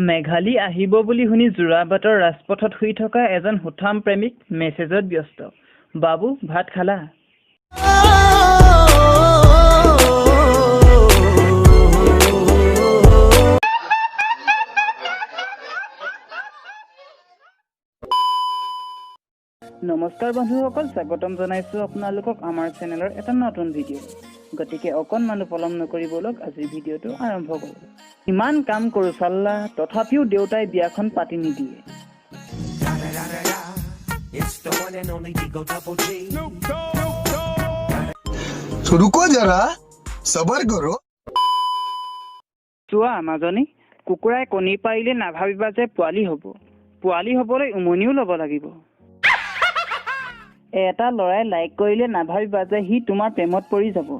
মেঘালী আহিব বুলি শুনি যোৰাবাটৰ ৰাজপথত শুই থকা এজন সুঠাম প্ৰেমিক মেছেজত ব্যস্ত। বাবু ভাত খালা? নমস্কাৰ বন্ধুসকল, স্বাগতম জনাইছো আপোনালোকক আমাৰ চেনেলৰ এটা নতুন ভিডিঅ'। গতিকে অকণমানো পলম নকৰি ব'লক আজিৰ ভিডিঅ'টো আৰম্ভ কৰোঁ। ইমান কাম কৰোঁ চাল্লা, তথাপিও দেউতাই বিয়াখন পাতি নিদিয়ে। रुको जरा, सबर करो। চোৱা মাজনী, কুকুৰাই কণী পাৰিলে নাভাবিবা যে পোৱালি হ'ব, পোৱালি হ'বলৈ উমনিও ল'ব লাগিব। এটা ল'ৰাই লাইক কৰিলে নাভাবিবা যে সি তোমাৰ প্ৰেমত পৰি যাব,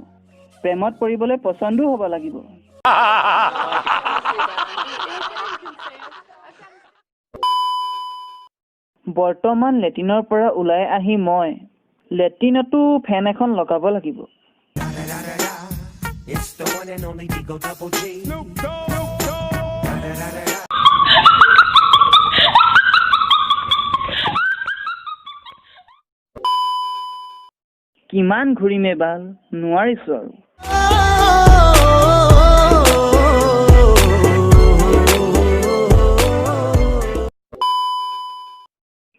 প্ৰেমত পৰিবলৈ পচন্দো হ'ব লাগিব। বৰ্তমান লেট্ৰিনৰ পৰা ওলাই আহি মই লেট্ৰিনতো ফেন এখন লগাব লাগিব। কিমান ঘূৰিম এবাল, নোৱাৰিছো আৰু।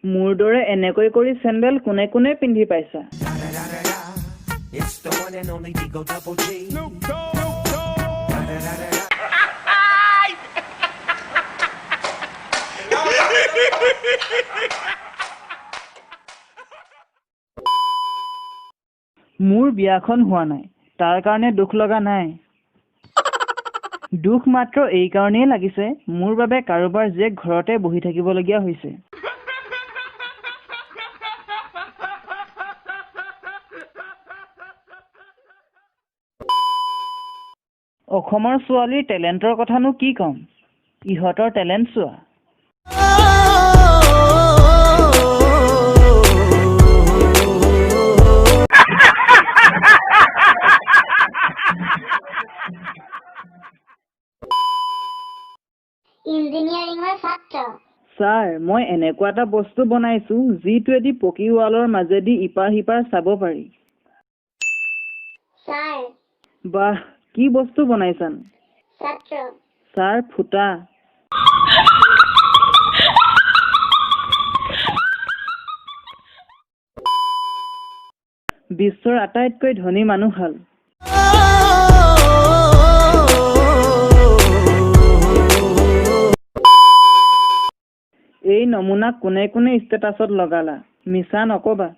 মোৰ দৰে এনেকৈ কৰি চেণ্ডেল কোনে কোনে পিন্ধি পাইছা? মোৰ বিয়াখন হোৱা নাই, তাৰ কাৰণে দুখ লগা নাই। দুখ মাত্ৰ এইকাৰণেই লাগিছে, মোৰ বাবে কাৰোবাৰ জীয়েক ঘৰতে বহি থাকিবলগীয়া হৈছে। অসমৰ ছোৱালীৰ টেলেণ্টৰ কথানো কি ক'ম, ইহঁতৰ টেলেণ্ট চোৱা। ইঞ্জিনিয়াৰিঙৰ ছাত্ৰ। ছাৰ, মই এনেকুৱা এটা বস্তু বনাইছো যিটোৱেদি পকী ৱালৰ মাজেদি ইপাৰ সিপাৰ চাব পাৰি। ছাৰ। বাহ, কি বস্তু বনাইছানো? ছাত্ৰ। ছাৰ, ফুটা। বিশ্বৰ আটাইতকৈ ধনী মানুহহাল। এই নমুনা কোনে কোনে ষ্টেটাছত লগালা, মিছা নকবা।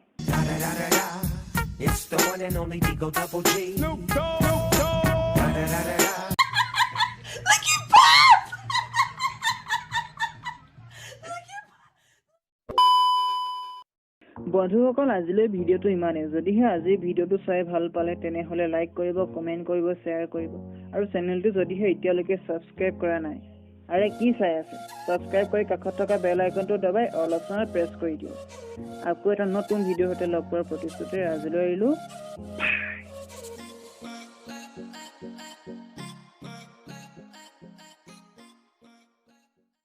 বন্ধুসকল, আজিলৈ ভিডিঅ'টো ইমানেই। যদিহে আজিৰ ভিডিঅ'টো চাই ভাল পালে তেনেহ'লে লাইক কৰিব, কমেণ্ট কৰিব, শ্বেয়াৰ কৰিব আৰু চেনেলটো যদিহে এতিয়ালৈকে ছাবস্ক্ৰাইব কৰা নাই, আৰে কি চাই আছে, ছাবস্ক্ৰাইব কৰি কাষত থকা বেল আইকনটো দবাই অল অপশ্যনত প্ৰেছ কৰি দিয়ক। আকৌ এটা নতুন ভিডিঅ'ৰ সৈতে লগ পোৱাৰ প্ৰতিশ্ৰুতিৰে আজিলৈ এৰিলোঁ।